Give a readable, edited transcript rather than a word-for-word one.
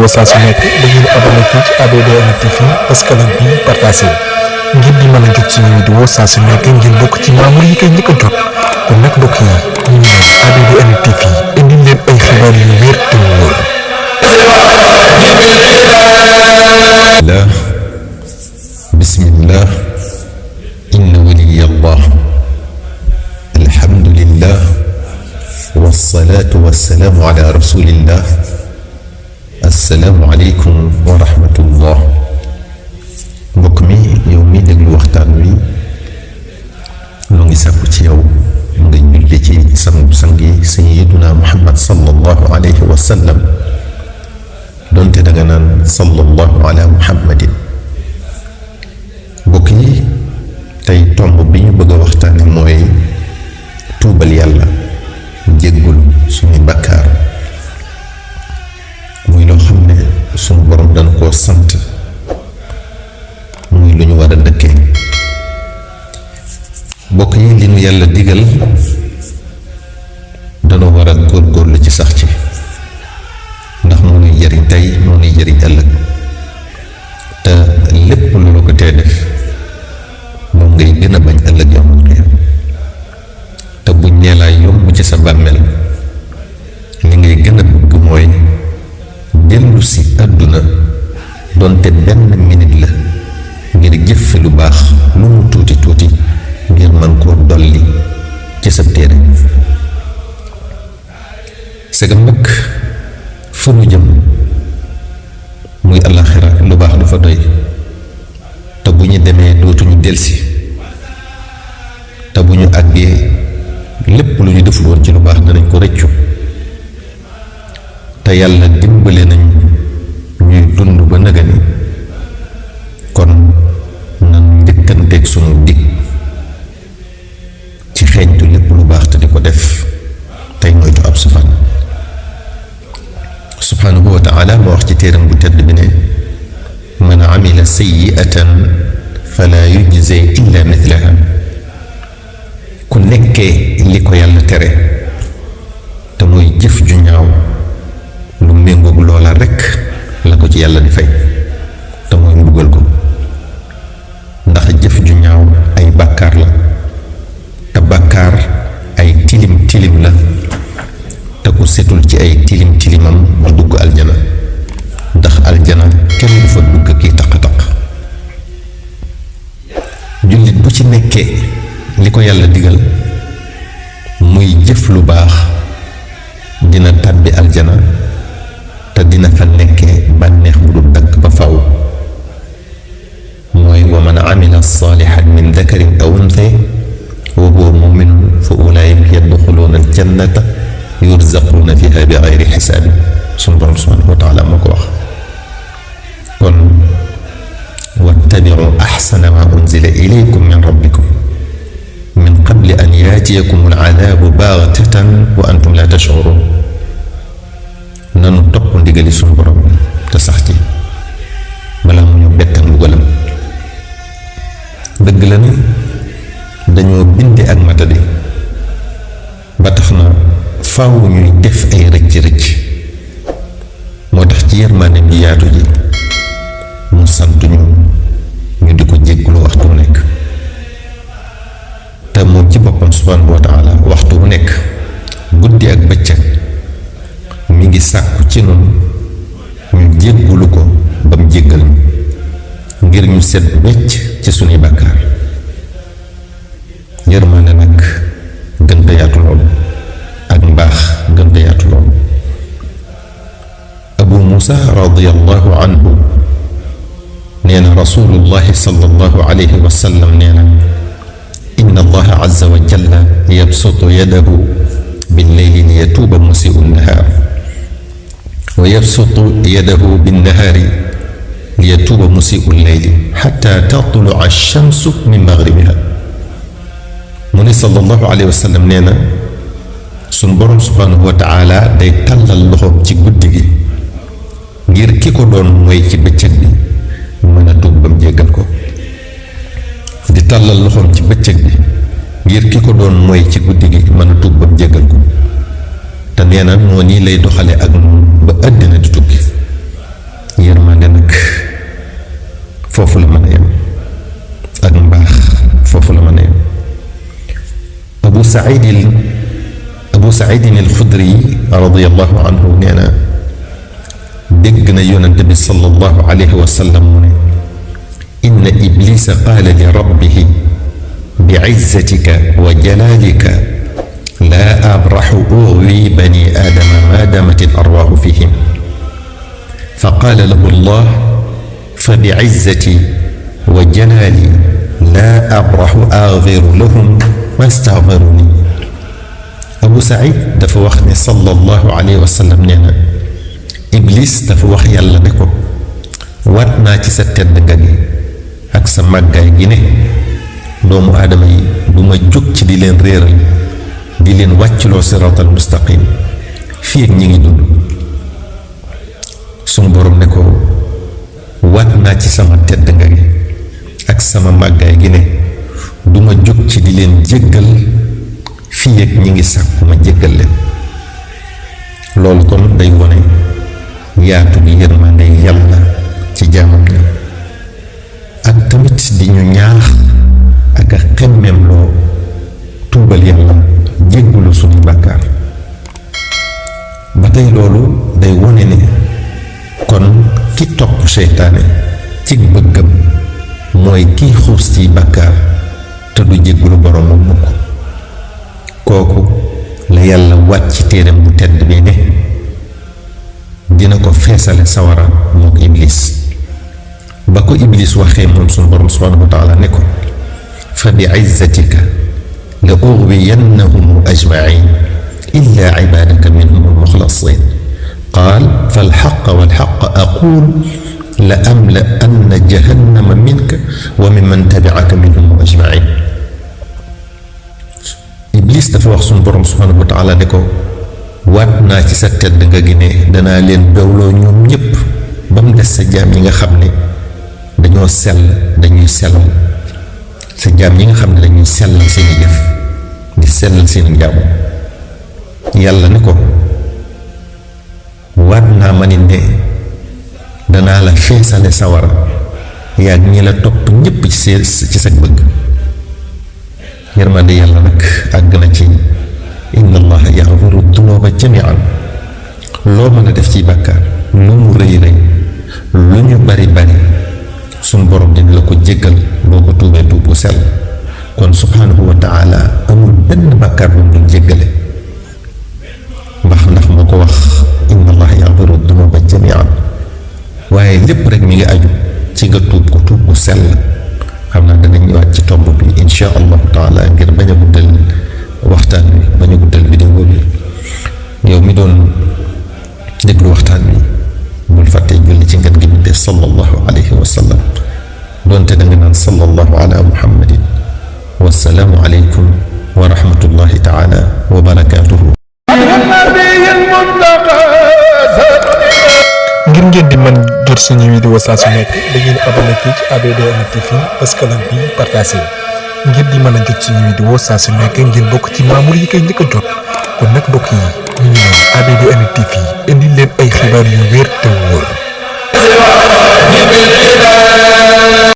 vidéo saa su nekk da ngeen abonné fii ci ABDN TV parce que nag bii partagé ngir di mën a jot suñu vidéo saa su nekk ngeen bokk ci membre yi koy njëkk a jot kon nag mbokk yi ñu ngi leen ABDN TV indi leen ay xibaar yu wér te wóor. bismillah inna waliyallah alhamdulillah wassalatu wassalamu ala rasulillah assalaamu aleykum wa rahmatullah. mbokk mi yow mi déglu waxtaan wi noo ngi sàkku ci yow nga julli ci sang yi sayyiduna muhammad sallallahu alayhi wa sallam donte danga naan sallallahu ala muhammadin. mbokk yi tey tomb bi ñu bëgg a waxtaane mooy tuubal yàlla jéggul suñu bakkaar muy loo xam ne suñu borom dana koo sant muy lu ñu war a dëkkee. mbokk yi li ñu yàlla digal dana war a góorgóorlu ci sax ci ndax moo nuy jëriñ tey moo nuy jëriñ ëllëg te lépp lu la ko tee def moom ngay gën a bañ ëllëg yawmal qiyaama te buñ nee laa yomb ci sa bàmmeel li ngay gën a bëgg mooy dellu si àdduna doonte benn minute la ngir jëf fi lu baax lu mu tuuti tuuti ngir man koo dolli ci sa téere. segam nag fu nu jëm muy àllaxira lu baax du fa doy te bu ñu demee dootuñu delsi te bu ñu àggee lépp lu ñu deful woon ci lu baax danañ ko rëccu te yàlla dimbale nañu ñuy dund ba nëgëni kon nan njëkkanteeg sunu dig ci xeeñtu lépp lu baax te di ko def tey moytu ab safaan. subhaanahu wa taala moo wax ci téeram bu tedd bi ne man amila sayyi'atan fala yujza illa mithlaha. ku nekkee li ko yàlla tere te mooy jëf ju ñaaw lu méngoog loola rekk la ko ci yàlla di fay te mooy mbugal ko ndax jëf ju ñaaw ay bàkkaar la te bàkkaar ay tilim tilim la te ku setul ci ay tilim tilimam ba dugg aljana ndax aljana kenn du fa dugg kii taq-taq. jullit bu ci nekkee li ko yàlla digal muy jëf lu baax dina tàbbi aljana te dina fa nekkee bànneex bu dul dagg ba faw mooy wa man amila saalihan min dakarin aw untha wa huwa muminun fa ulaa'ika yadxuluuna aljannata yurzaquuna fiha bi gayri xisaabin. sunu borom subhaanahu wa taala moo ko wax. kon wattabiu axsana ma unzila ilaykum min rabbikum min qabli an yaatiyakum alcadaabu baaghtatan wa antum laa tashcuruun. nanu topp ndigali sunu borom te sax ci balaa mu ñu bett ak mbugalam. dëgg la ni dañoo binde ak matadi ba tax na faaw ñuy def ay rëcc-rëcc moo tax ci yërmande bi yaatu ji mu sant ñu di ko jégglu waxtu wu nekk te moom ci boppam subhaanahu wa taala waxtu wu nekk guddi ak bëccëg mi ngi sàkku ci noonu ñu jéggulu ko ba mu jéggal ñu ngir ñu set wecc ci sunuy bàkkaar. yërmande nag gën a yaatu loolu ak mbaax gën a yaatu loolu. abu muusa radiyallahu anhu nee na rasulullahi sallallahu alayhi wa sallam nee na inna allaha azza wa jalla yabsutu yadahu billeyli liyatuuba musii'u nnahaar wa yabsutu yadahu binnahaari liyatuuba musii'u lleyli xatta tatlu'a ash-shamsu min maghribiha. mu ne sallallahu alayhi wa sallam nee na sunu borom subhaanahu wa taala day tàllal loxoom ci guddi gi ngir ki ko doon mooy ci bëccëg bi mën a tuub ba mu jéggal ko di tàllal loxoom ci bëccëg bi ngir ki ko doon mooy ci guddi gi mën a tuub ba mu jéggal ko te nee na noonu lay doxale ak moom ba àddina di tukki yërmande nag foofu la mën a yem ak mbaax foofu la mën a yem. Abu Saïdin al-Xudri radiyallahu anhu nee na dégg na yonente bi sallallahu alayhi wa sallam mu ne inna iblisa qaala li rabbihi bi'izzatika wa jalalika laa abraxu ughwi bani aadama ma damat al-arwaaxu fihim fa qaala lahu allah fa bi'izzati wa jalali laa abraxu aghfiru lahum ma staghfaruni. Abu Saïd dafa wax ne sallallahu alayhi wa sallam nee na Iblis dafa wax yàlla ne ko waat naa ci sa tedd nga gi ak sa màggaay gi ne doomu aadama yi du ma jóg ci di leen réeral di leen wàccloo siraatal mustaqim fii ak ñi ngi dund. sunu borom ne ko waat naa ci sama tedd nga gi ak sama màggaay gi ne du ma jóg ci di leen jéggal fii ak ñi ngi sàkku ma jéggal leen. loolu kon day wone yaatu gi yërmande yàlla ci jaamam ñi ak tamit di ñu ñaax ak a xemmeem loo tuubal yàlla jéggalu suñu bàkkaar. ba tey loolu day wone ne kon ki topp seytaane ci bëggam mooy kiy xuus ci bàkkaar te du jéggalu boromam mukk. kooku la yàlla wàcc ci téeram bu tedd bi ne dina ko feesale sawara mook iblis. ba ko iblis waxee moom sunu borom subhanahu wa taala ne ko fa bi izzatika la ughwiyannahum ajmain illa ibadaka minhum almuxlasin qaal falxaq walxaq aqul la amla anna jahannama minka wa mimman tabi'aka minhum ajmain. Iblis dafa wax sunu borom subhanahu wa taala ne ko waat naa ci sa tedd nga gi ne danaa leen bewloo ñoom ñépp ba mu des sa jaam yi nga xam ne dañoo sell dañuy sellal sa jaam yi nga xam ne dañuy sellal seeni jëf di sellal seeni jaamu. yàlla ne ko waat naa ma ni ne danaa la feesale sawara yaa ñi la topp ñépp ci sa bëgg. yërmande yàlla nag àgg na ci inna allaha yaxfiru dunuba jamian. loo mën a def ci bàkkaar lu mu rëy rëy lu ñu bari bari suñ borom dina la ko jéggal boo ko tuubee tuub bu sell. kon subhanahu wa taala amul benn bàkkaar bu mu dul jéggale ndax moo ko wax inna allaha yaxfiru dunuba jamian. waaye lépp rek mi ngi aju ci nga tuub ko tuub bu sell. xam naa danañ ñëwaat ci tomb bi insha allahu taala ngir bañ a guddal waxtaan wi bañ a guddal vidéo bi. yow mi doon déglu waxtaan wi bul fàtte julli ci ngeen gi bindee sallallahu alayhi wa sallam doonte da nga naan sallallahu ala muhammadin. wassalaamu aleykum wa rahmatullahi taala wa barakaatuhu. ngir ngeen di mën jot suñu vidéo saa su nekk da ngeen abonné fii ci ABDN TV bës cloche bi partagé ngir di mën a jot suñu vidéo saa su nekk ngeen bokk ci membre yi koy njëkk a jot. kon nag mbokk yi ñu ngi noonu ABDN TV indi leen ay xibaar yu wér te wóor.